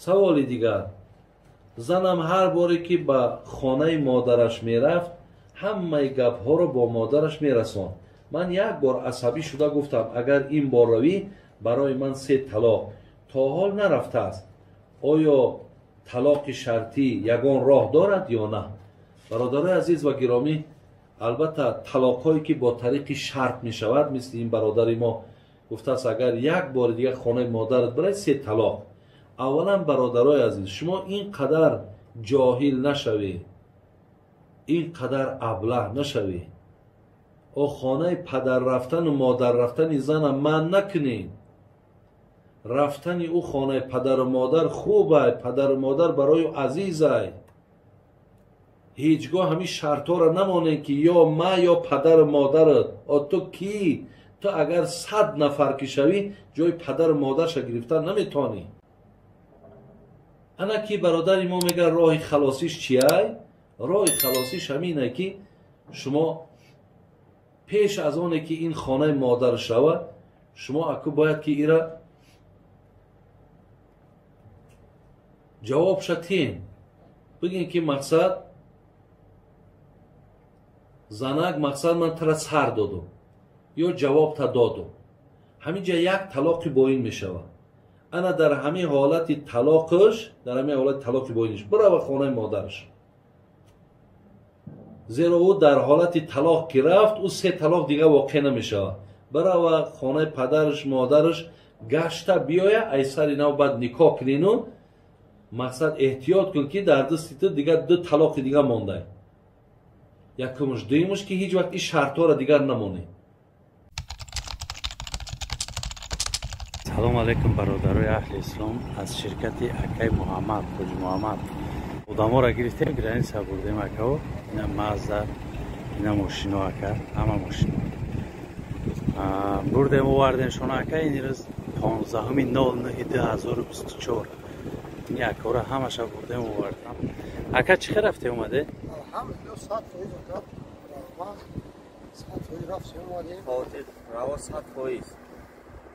Саволи дигар: занам ҳар боре ки ба хонаи модараш мерафт, ҳамаи гапҳоро бо модараш мерасонд. Ман як бор асабӣ шуда гуфтам, агар ин бор равӣ, барои ман 3 талоқ. То ҳол нарафтааст. Оё талоқи шартӣ ягон роҳ дорад ё на? Бародарои азиз ва гиромӣ, албатта талоқҳое ки бо тариқи шарт мешавад, мисли ин бародари мо гуфтааст, агар як бори дигар хонаи модарат барай, 3 талоқ. Аввалан, бародарои азиз, шумо ин қадар ҷоҳил нашавед, ин қадар аблаҳ нашавед. О хонаи падар рафтану модар рафтани зана ман накунед. Рафтани ӯ хонаи падару модар хубай, падару модар барои ӯ азизай. Ҳеҷ гоҳ ҳамин шартҳоро намонед, ки ё ма ё падару модарат. О ту кӣ? Ту агар 100 нафар ки шавӣ, ҷои падару модарша гирифтан наметавонӣ. Ана ки бародари мо мегӯяд, роҳи халосиш чиай? Роҳи халосиш ҳамине ки шумо пеш аз оне ки ин хонаи модар шава, шумо аку бояд ки ира ҷавобша тиҳен. Бигин ки мақсад занак, мақсад ман тара сар додум ё ҷавобта додум. Ҳамин ҷа як талоқи боин мешавад. Ана дар ҳамин ҳолати талоқш, дар ҳамин ҳолати талоқи боиниш бирава хонаи модараш. Зеро ӯ дар ҳолати талоқ ки рафт, ӯ 3 талоқ дига воқеъ намешавад. Бирава хонаи падараш, модараш, гашта биёя, ай сари нав баъд никоҳ кунину мақсад эҳтиёт кун ки дар дасти ту дигар 2 талоқи дига мондай. Якумш, дуюмш ки ҳеҷ вақт ин шартҳоро дигар намонӣ. Салом алейкум, бародарои аҳли ислом. Аз ширкати акай Муҳаммад, Ҳоҷи Муҳаммад одаморо гирифтем, граница бурдем акао. Ина Мазда, ина мошино ака, ҳама мошино бурдем, овардем шона ака. Ин рӯз 15/09/2024 ин акаора ҳамаша бурдем, овардем. Ака, чӣ хел рафте омаде? Алҳамдулиллоҳ, 100% ака. Раҳмат, 100% рафтем омадем. Хотир раво 100%.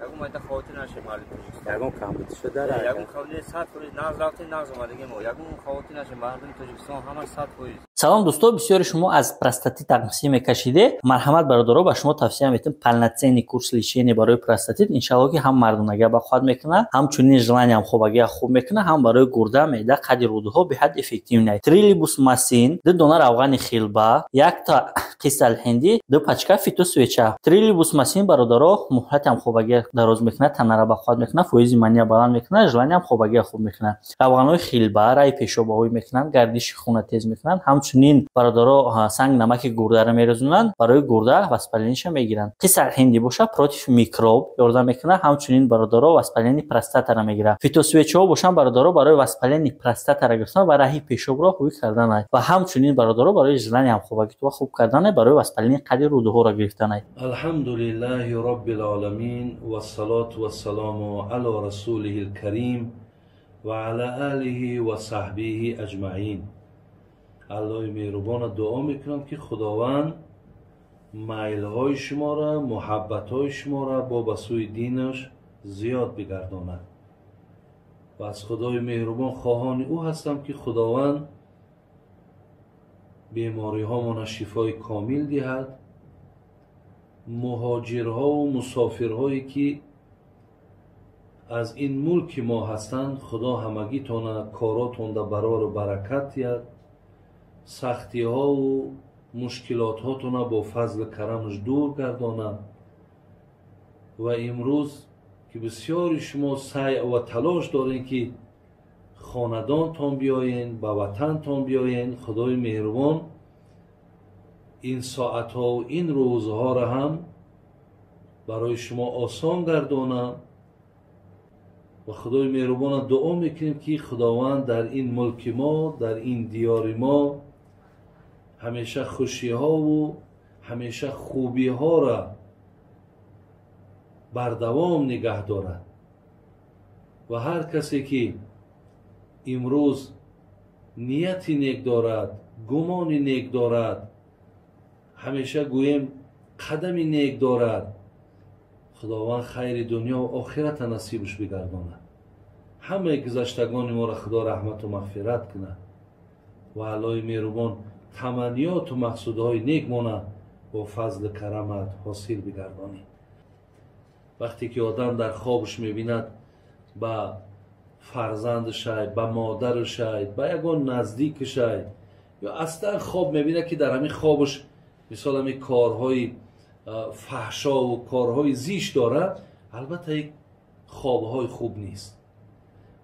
Ягон майда хотир нашед мардуми Тоҷикистон. Ягон камбудӣ шуда? Ягон камбудӣ 100% нағз рафтем, нағз омадагем мо. Ягон хотир нашед мардуми Тоҷикистон, ҳамаш 100%. Салом дӯсто, бисёри шумо аз простатит тақсим мекашиде. Марҳамат бародаро, ба шумо тавсия метем полноценный курс лечения барои простатит. Иншаллоҳ ки ҳам мардонагия ба қувват мекунад, ҳамчунин желаниям хобагия хуб мекунад, ҳам барои гурда, меъда, қади рӯдаҳо беҳад эффективный. Трилибус масин, 2 дона равғани хилба, 1 та қисалҳиндӣ, 2 пачка фитосвеча. Трилибус масин бародаро муҳлатам хобагия дароз мекунад, танара ба қувват мекунад, фоизи мания баланд мекунад, желаниям хобагия хуб мекунад. Равғанҳои хилба раи пешобаҳоӣ мекунанд, гардиши хуна тез мекунанд, ҳамчунин бародаро санг намаки гурдаро мерезонанд, барои гурда воспалениша мегиранд. Қисалҳиндӣ боша против микроб ёрдам мекунад, ҳамчунин бародаро воспалени простатаро мегирад. Фитосвечаҳо бошанд бародаро барои воспалени простатаро гирифтан ва раҳи пешобро ҳуй карданай ва ҳамчунин бародаро барои желани ҳамхобагитро хуб карданай, барои воспалени қади рӯдаҳоро гирифтанай. Алҳамдулиллаҳи роббил оламин вассалоту вассаламу ало расулиҳил карим ва ала алиҳи ва саҳбиҳи аҷмаин. Аллоҳи меҳрубона дуо мекунам ки Худованд майлҳои шуморо, муҳаббатҳои шуморо бо ба сӯи динаш зиёд бигардонад. Ва аз Худои меҳрубон хоҳони ӯ ҳастам ки Худованд бемориҳомона шифои комил диҳад, муҳоҷирҳову мусофирҳое ки аз ин мулки мо ҳастанд, Худо ҳамагитона коротонда барору баракат диҳад, сахтиҳову мушкилотҳотона бо фазлу карамаш дур гардонад. Ва имрӯз ки бисёри шумо сай ва талош дорем ки хонадонтон биёен, ба ватантон биёен, Худои меҳрубон ин соатҳову ин рӯзҳоро ҳам барои шумо осон гардонад. Ва Худои меҳрубона дуо мекунем ки Худованд дар ин мулки мо, дар ин диёри мо ҳамеша хушиҳову ҳамеша хубиҳоро бардавом нигаҳ дорад. Ва ҳар касе ки имрӯз нияти нек дорад, гумони нек дорад, ҳамеша гӯем қадами нек дорад, Худованд хайри дунё ва охирата насибаш бигардонад. Ҳамаи гузаштагони моро Худо раҳмату мағфират кунад ва Аллоҳи меҳрубон таманниёту мақсудҳои нек мона бо фазли карамат ҳосил бигардонӣ. Вақте ки одам дар хобаш мебинад ба фарзандашай, ба модарашай, ба ягон наздикашай, ё аслан хоб мебинад, ки дар ҳамин хобаш мисол ҳамин корҳои фаҳшову корҳои зишт дорад, албатта як хобҳои хуб нест.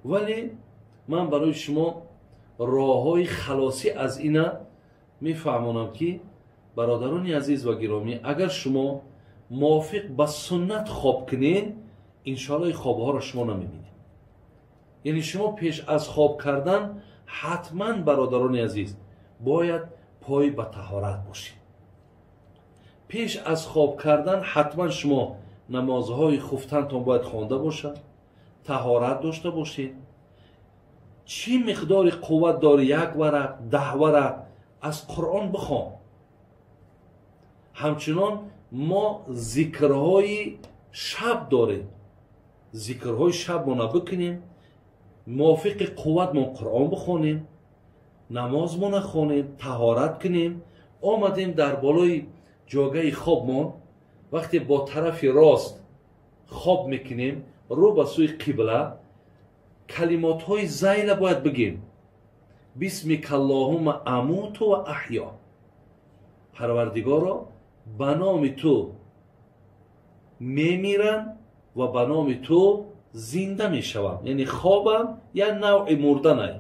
Вале ман барои шумо роҳҳои халосӣ аз ина мефаҳмонам, ки бародарони азиз ва гиромӣ, агар шумо мувофиқ ба суннат хоб кунед, иншоалло ин хобҳоро шумо намебинед. Яъне шумо пеш аз хоб кардан ҳатман, бародарони азиз, бояд пой ба таҳорат бошед. Пеш аз хоб кардан ҳатман шумо намозҳои хуфтантон бояд хонда бошад, таҳорат дошта бошед. Чӣ миқдори қувват дори, як варақ, 10 варақ аз Қуръон бихон. Ҳамчунон мо зикрҳои шаб дорем, зикрҳои шабмона бикунем, мувофиқи қувватмон Қуръон бихонем, намозмона хонем, таҳорат кунем. Омадем дар болои ҷогаи хобмон, вақте бо тарафи рост хоб мекунем, рӯ ба сӯи қибла, калимотҳои зайла бояд бигем: бисмика аллоҳумма амуту ва аҳё. Парвардигоро, ба номи ту мемирам ва ба номи ту зинда мешавам. Яъне хобам як навъи мурданай.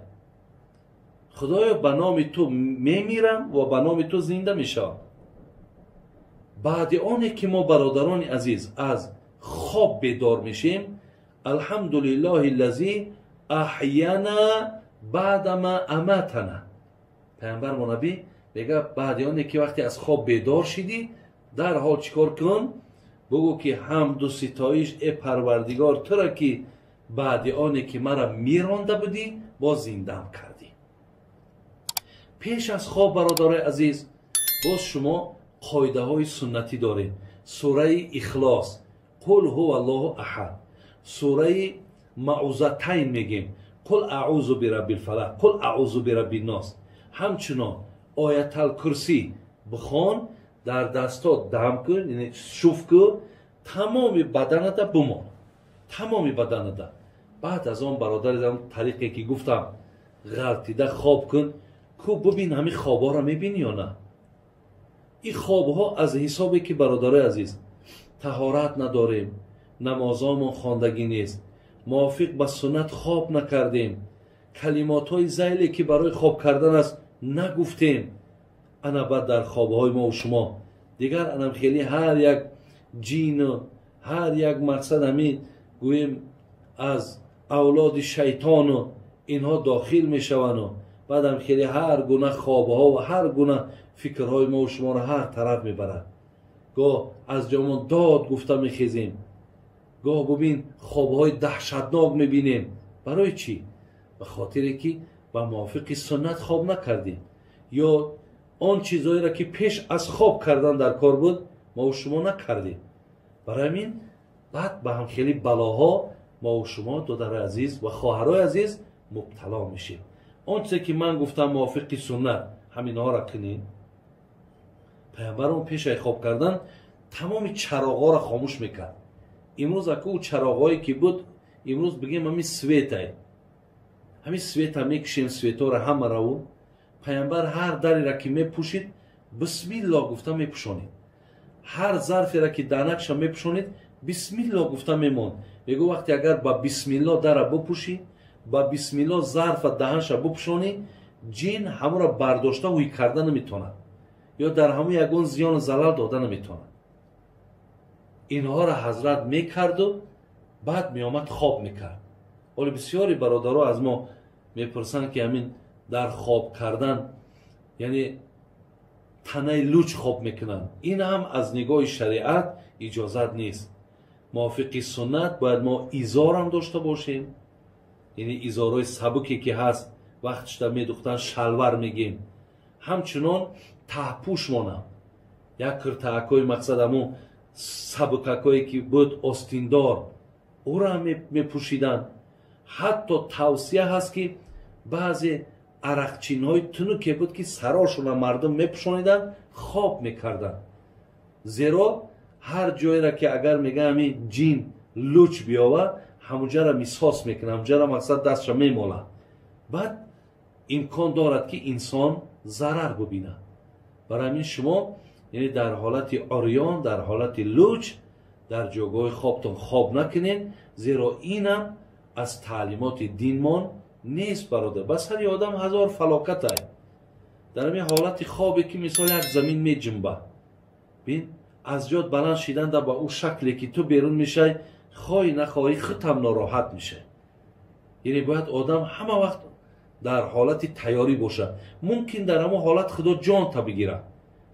Худоё, ба номи ту мемирам ва ба номи ту зинда мешавам. Баъди оне ки мо, бародарони азиз, аз хоб бедор мешем, алҳамдулиллоҳи ллазӣ аҳяна баъдама аматана. Пайғамбар монабӣ мега, баъди оне ки вақте аз хоб бедор шидӣ, дарҳол чӣ кор кун? Бугӯ ки ҳамду ситоиш, э Парвардигор, тура, ки баъди оне ки мара миронда будӣ, боз зиндаам кардӣ. Пеш аз хоб, бародарои азиз, боз шумо қоидаҳои суннатӣ доред: сураи Ихлос, қул ҳува аллоҳу аҳад, сураи Маъузатайн мегем, қул аъузу бираббил фалақ, қул аъузу бираббиннос, ҳамчунон Ояталкурсӣ бихон, дар дастот дам кун, яъне шуф кун, тамоми баданата бимон, тамоми баданата. Баъд аз он, бародари, тариқе ки гуфтам, ғалтида хоб кун, ку бубин, ҳамин хобҳоро мебинӣ ё на. Ин хобҳо аз ҳисобе ки, бародарои азиз, таҳорат надорем, намозомон хондагӣ нест, мувофиқ ба суннат хоб накардем, калимотҳои зайле ки барои хоб кардан аст нагуфтем, ана баъд дар хобҳои мову шумо дигар анам хеле ҳар як ҷину ҳар як мақсад, ҳамин гӯем, аз авлоди шайтону инҳо дохил мешаванду баъдам хеле ҳар гуна хобҳо ва ҳар гуна фикрҳои мову шуморо ҳар тараф мебарад. Гоҳ аз ҷомон дод гуфта мехезем, гоҳ бубин, хобҳои даҳшатнок мебинем. Барои чӣ? Ба хотире ки ба мувофиқи суннат хоб накардем ё он чизҳоеро ки пеш аз хоб кардан дар кор буд, мову шумо накардем. Барои ҳамин баъд ба ҳамхели балоҳо мову шумо, додарои азиз ва хоҳарои азиз, мубтало мешем. Он чизе ки ман гуфтам, мувофиқи суннат ҳаминҳоро кунед. Пайғамбарон пешаи хоб кардан тамоми чароғҳоро хомӯш мекард. Имрӯз аку чароғҳое ки буд, имрӯз бигем, ҳамин светай, ҳамин света мекушем, светҳоро ҳамараву. Пайғамбар ҳар дареро ки мепӯшид, бисмилло гуфта мепӯшонид, ҳар зарферо ки данакша мепӯшонид, бисмилло гуфта мемонд. Мегӯ, вақте агар ба бисмилло дара бупӯшӣ, ба бисмилло зарфа даҳанша бупӯшонӣ, ҷин ҳамонро бардошта ҳуй карда наметавонад ё дар ҳамон ягон зиёну залал дода наметавонад. Инҳоро ҳазрат мекарду баъд меомад, хоб мекард. Ҳоло бисёри бародаро аз мо мепурсанд, ки ҳамин дар хоб кардан, яъне танаи луч хоб мекунанд. Ин ҳам аз нигоҳи шариат иҷозат нест. Мувофиқи суннат бояд мо изорам дошта бошем, яъне изорҳои сабуке ки ҳаст, вақтшда медухтан, шалвар мегем, ҳамчунон таҳпӯш монам, як киртаакҳои, мақсад, ҳамун сабукакҳое ки буд, остиндор, ӯро ҳам мепӯшиданд. Ҳатто тавсия ҳаст, ки баъзе арақчинҳои тунуке буд, ки сарошона мардум мепӯшониданд, хоб мекарданд. Зеро ҳар ҷойра ки агар мега ҳамин ҷин луч биёва, ҳамуҷара мисос мекунад, ҳамуҷара мақсад дастша мемолад. Баъд имкон дорад, ки инсон зарар бубинад. Барои ҳамин шумо, яъне дар ҳолати орён, дар ҳолати луч дар ҷойгоҳи хобтон хоб накунед, зеро инам аз таълимоти динмон нест, бародар. Ба сари одам ҳазор фалокат ай. Дар ҳамин ҳолати хобе ки мисол як замин меҷунба, бин, аз ҷод баланд шиданда ба ӯ шакле ки ту берун мешай, хоҳӣ нахоҳӣ худам нороҳат мешай. Яъне бояд одам ҳама вақт дар ҳолати тайёрӣ бошад. Мумкин дар ҳамон ҳолат худо ҷонта бигирад.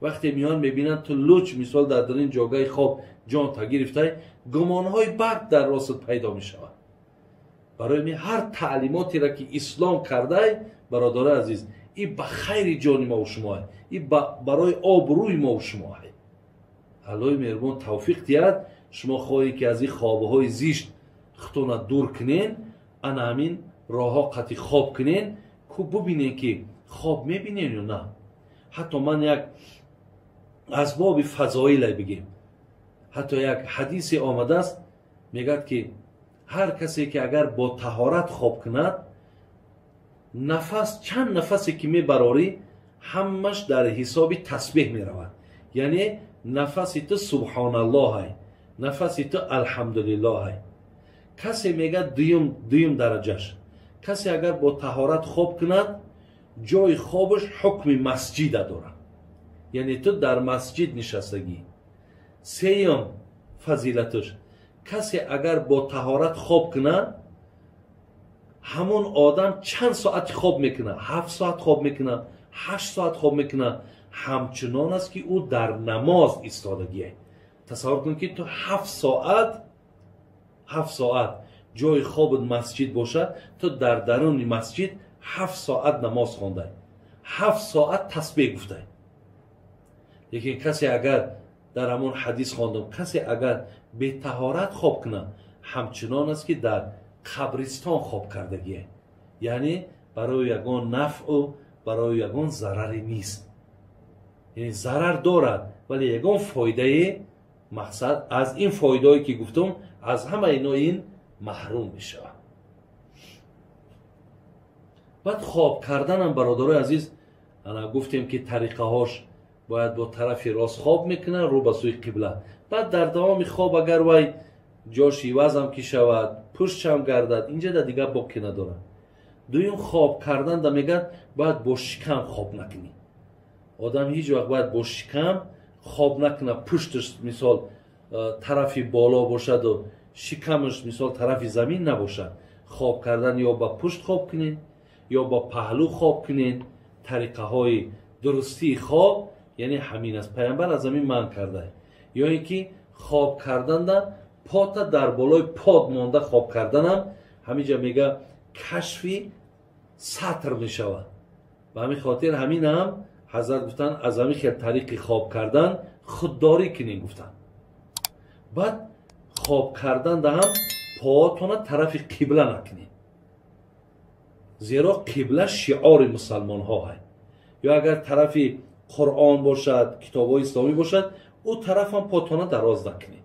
Вақте миён мебинанд ту луч мисол дар дарин ҷогаи хоб ҷонта гирифтай, гумонҳои бад дар ростат пайдо мешавад. Барои ми ҳар таълимотеро ки ислом кардай, бародари азиз, и ба хайри ҷони мо шумо, и барои обрӯи мо шумо. Аллоҳи меҳрубон тавфиқ диҳад. Шумо хоҳед ки аз ин хобҳои зишт худтона дур кунен, ана ҳамин роҳҳо қати хоб кунен, ку бубинен ки хоб мебинен ё на. Ҳатто ман як асбоби фазоиле бигем, ҳатто як ҳадисе омадааст, мегӯяд ки ҳар касе ки агар бо таҳорат хоб кунад, нафас чанд нафасе ки мебарорӣ, ҳамаш дар ҳисоби тасбеҳ меравад. Яъне нафаси ту субҳоналлоҳай, нафаси ту алҳамдулиллоҳай. Касе мегӯяд дуюм дараҷаш, касе агар бо таҳорат хоб кунад, ҷои хобаш ҳукми масҷида дорад, яъне ту дар масҷид нишастагӣ. Сеюм фазилаташ, касе агар бо таҳорат хоб кунад, ҳамон одам чанд соати хоб мекунад, 7 соат хоб мекунад, 8 соат хоб мекунад, ҳамчунон аст ки ӯ дар намоз истодагие. Тасаввур кун ки ту 7 соат, 7 соат ҷои хобат масҷид бошад, ту дар даруни масҷид 7 соат намоз хондай, 7 соат тасбеҳ гуфтай. Лекин касе агар дар ҳамон ҳадис хондам, касе агар бетаҳорат хоб кунад, ҳамчунон аст ки дар қабристон хоб кардагие. Яъне барои ягон нафъу барои ягон зараре нест. Яъне зарар дорад, вале ягон фоидае, мақсад аз ин фоидаое ки гуфтум, аз ҳама ино ин маҳрум мешавад. Баъд хоб карданам, бародарои азиз, ана гуфтем ки тариқаҳош бояд бо тарафи рост хоб мекунад, рӯ ба сӯи қибла. Баъд дар давоми хоб агар вай ҷош ивазам ки шавад, пуштшам гардад, инҷа да дигар боқӣ надорад. Дуюм, хоб кардан да мегӯяд бояд бо шикам хоб накунӣ. Одам ҳеҷ вақт бояд бо шикам хоб накунад, пушташ мисол тарафи боло бошаду шикамаш мисол тарафи замин набошад. Хоб кардан ё ба пушт хоб кунед, ё ба паҳлӯ хоб кунед. Тариқаҳои дурустии хоб яъне ҳамин аст. Пайғамбар аз ҳамин манъ карда. Ё ин ки хоб карданда пота дар болои под монда хоб карданам ҳаминҷа мега кашфи сатр мешавад. Ба ҳамин хотир ҳаминам ҳазрат гуфтанд аз ҳамин хел тариқи хоб кардан худдорӣ кунед гуфтанд. Баъд хоб карданда ҳам поотона тарафи қибла накунед, зеро қибла шиори мусалмонҳо ҳай. Ё агар тарафи Қуръон бошад, китобҳои исломӣ бошад, ӯ тарафам потона дароз накунед.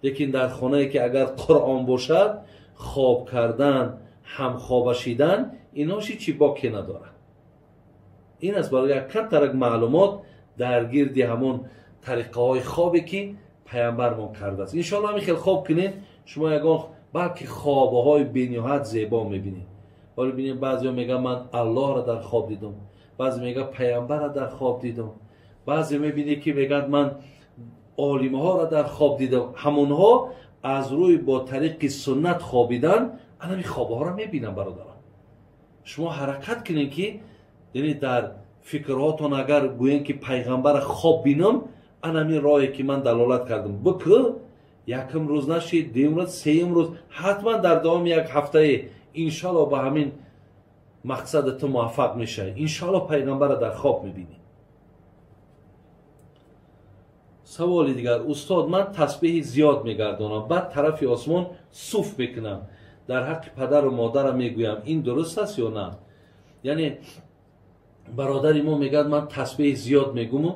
Лекин дар хонае ки агар Қуръон бошад, хоб кардан, ҳамхобашидан инош ҳеҷ боке надорад. Ин аст барои як камтарак маълумот дар гирди ҳамон тариқаҳои хобе ки пайғамбармон кардааст. Иншоалло ҳамин хел хоб кунед, шумо ягон балки хобҳои бениҳоят зебо мебинед. Ҳоло бинед, баъзеҳо мегӯянд ман Аллоҳро дар хоб дидам, баъзе мегӯянд пайғамбарро дар хоб дидам, баъзе мебинед ки мегӯянд ман олимҳоро дар хоб дидам. Ҳамонҳо аз рӯи бо тариқи суннат хобидан анами хобҳоро мебинанд. Бародарон, шумо ҳаракат кунед ки яъне дар фикрҳотон агар гӯем ки пайғамбарро хоб бинам, анами роҳе ки ман далолат кардам бикӯ, якум рӯз нашид, дуюм рӯз, сеюм рӯз, ҳатман дар давоми як ҳафтае иншоалло ба ҳамин мақсади ту муваффақ мешавӣ. Иншоалло пайғамбарро дар хоб мебинӣ. Саволи дигар: устод, ман тасбеҳи зиёд мегардонам, баъд тарафи осмон суф мекунам. Дар ҳаққи падару модарам мегӯям, ин дуруст аст ё на? Яъне бародари мо мегӯяд, ман тасбеҳи зиёд мегуму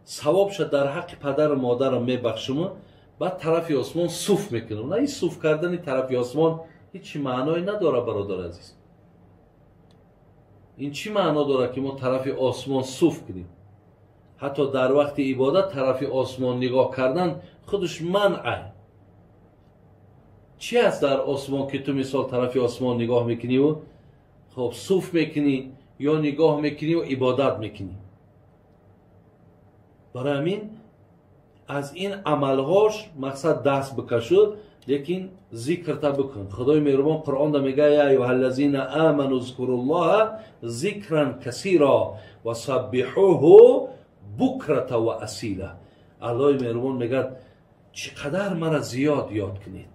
савобша дар ҳаққи падару модарам мебахшуму баъд тарафи осмон суф мекунам. На, ин суф кардани тарафи осмон ҳеҷ маъное надорад, бародари азиз. Ин чӣ маъно дорад, ки мо тарафи осмон суф кунем? Ҳатто дар вақти ибодат тарафи осмон нигоҳ кардан худаш манъ. Чӣ аст дар осмон, ки ту мисол тарафи осмон нигоҳ мекуниву хоб суф мекунӣ ё нигоҳ мекуниву ибодат мекунӣ? Барои ҳамин аз ин амалҳош мақсад даст бикашу, лекин зикрта бикун. Худои меҳрубон Қуръонда мегӯяд: я аюҳаллазина аману зкуруллоҳа зикран касира ва саббиҳуҳу букрата ва асила. Аллоҳи меҳрубон мегӯяд, чӣ қадар мара зиёд ёд кунед.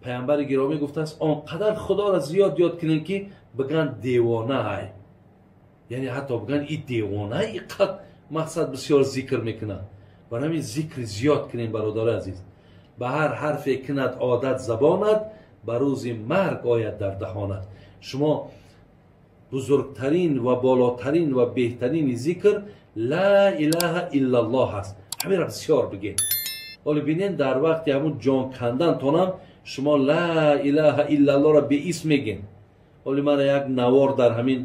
Паямбари гиромӣ гуфтааст, он қадар Худоро зиёд ёд кунед, ки бигӯянд девонаай, яъне ҳатто бигӯянд и девона иқад мақсад бисёр зикр мекунад. Барои ҳамин зикри зиёд кунем, бародари азиз. Ба ҳар ҳарфе кунад одат забонат, ба рӯзи марг ояд дар даҳонат. Шумо бузургтарин ва болотарин ва беҳтарини зикр ла илаҳа иллаллоҳ аст. Ҳаминро бисёр бигем. Ҳоло бинен, дар вақти ҳамун ҷон кандантонам шумо ла илаҳа иллаллоҳро беисм мегем. Ҳоли мана як навор дар ҳамин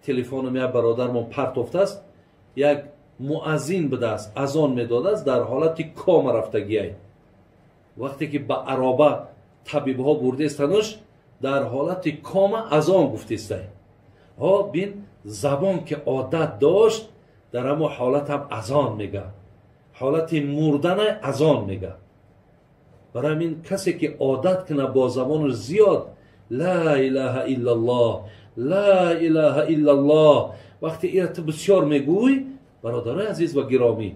телефонам як бародармон партофтааст, як муаззин будааст, азон медодааст, дар ҳолати кома рафтагиай. Вақте ки ба ароба табибҳо бурдестануш, дар ҳолати кома азон гуфтестай. Ҳо бин, забон ки одат дошт, дар ҳамон ҳолат ҳам азон мега, ҳолати мурданай азон мега. Барои ҳамин касе ки одат кунад бо забонаш зиёд ла илаҳа иллаллоҳ, ла илаҳа иллаллоҳ, вақте ира ту бисёр мегӯй, бародарои азиз ва гиромӣ,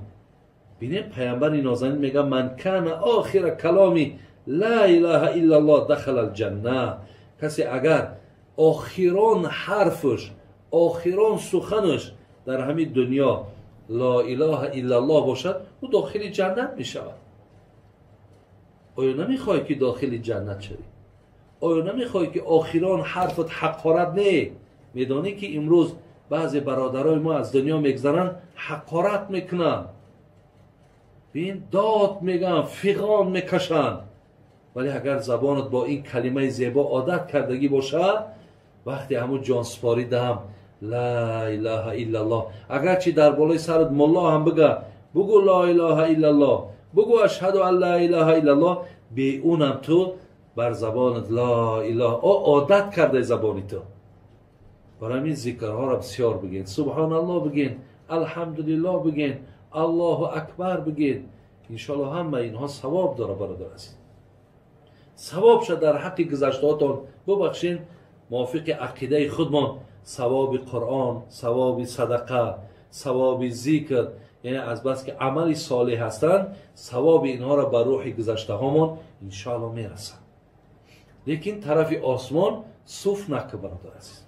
бинем, паямбари нозанин мега: ман кана охира каломи ла илаҳа иллаллоҳ дахала алҷанна. Касе агар охирон ҳарфаш, охирон суханаш дар ҳамин дунё ла илаҳа иллаллоҳ бошад, ӯ дохили ҷаннат мешавад. Оё намехоҳӣ, ки дохили ҷаннат шавӣ? Оё намехоҳӣ, ки охирон ҳарфат ҳақорат не? Медонӣ, ки имрӯз баъзе бародарои мо аз дунё мегзаранд, ҳақорат мекунанд, бин, дод мегӯянд, фиғон мекашанд. Вале агар забонат бо ин калимаи зебо одат кардагӣ бошад, вақте ҳамун ҷонсупорӣ даҳам ла илаҳа иллаллоҳ, агарчи дар болои сарат мулло ҳам бига, бугӯ ла илаҳа иллаллоҳ, бугӯ ашҳаду ан ла илаҳа иллаллоҳ, беунам ту бар забонат ла илаҳа одат кардаи забони ту. Барои ҳамин зикрҳоро бисёр бигӯед, субҳоналлоҳ бигӯед, алҳамдулиллоҳ бигӯед, аллоҳу акбар бигӯед. Иншоаллоҳ ҳама инҳо савоб дорад, бародар азиз. Савобша дар ҳаққи гузаштаҳотон бубахшед. Мувофиқи ақидаи худмон савоби Қуръон, савоби садақа, савоби зикр, яъне азбаски амали солеҳ ҳастанд, савоби инҳоро ба рӯҳи гузаштаҳомон иншоаллоҳ мерасад. Лекин тарафи осмон суф накун, бародар азиз.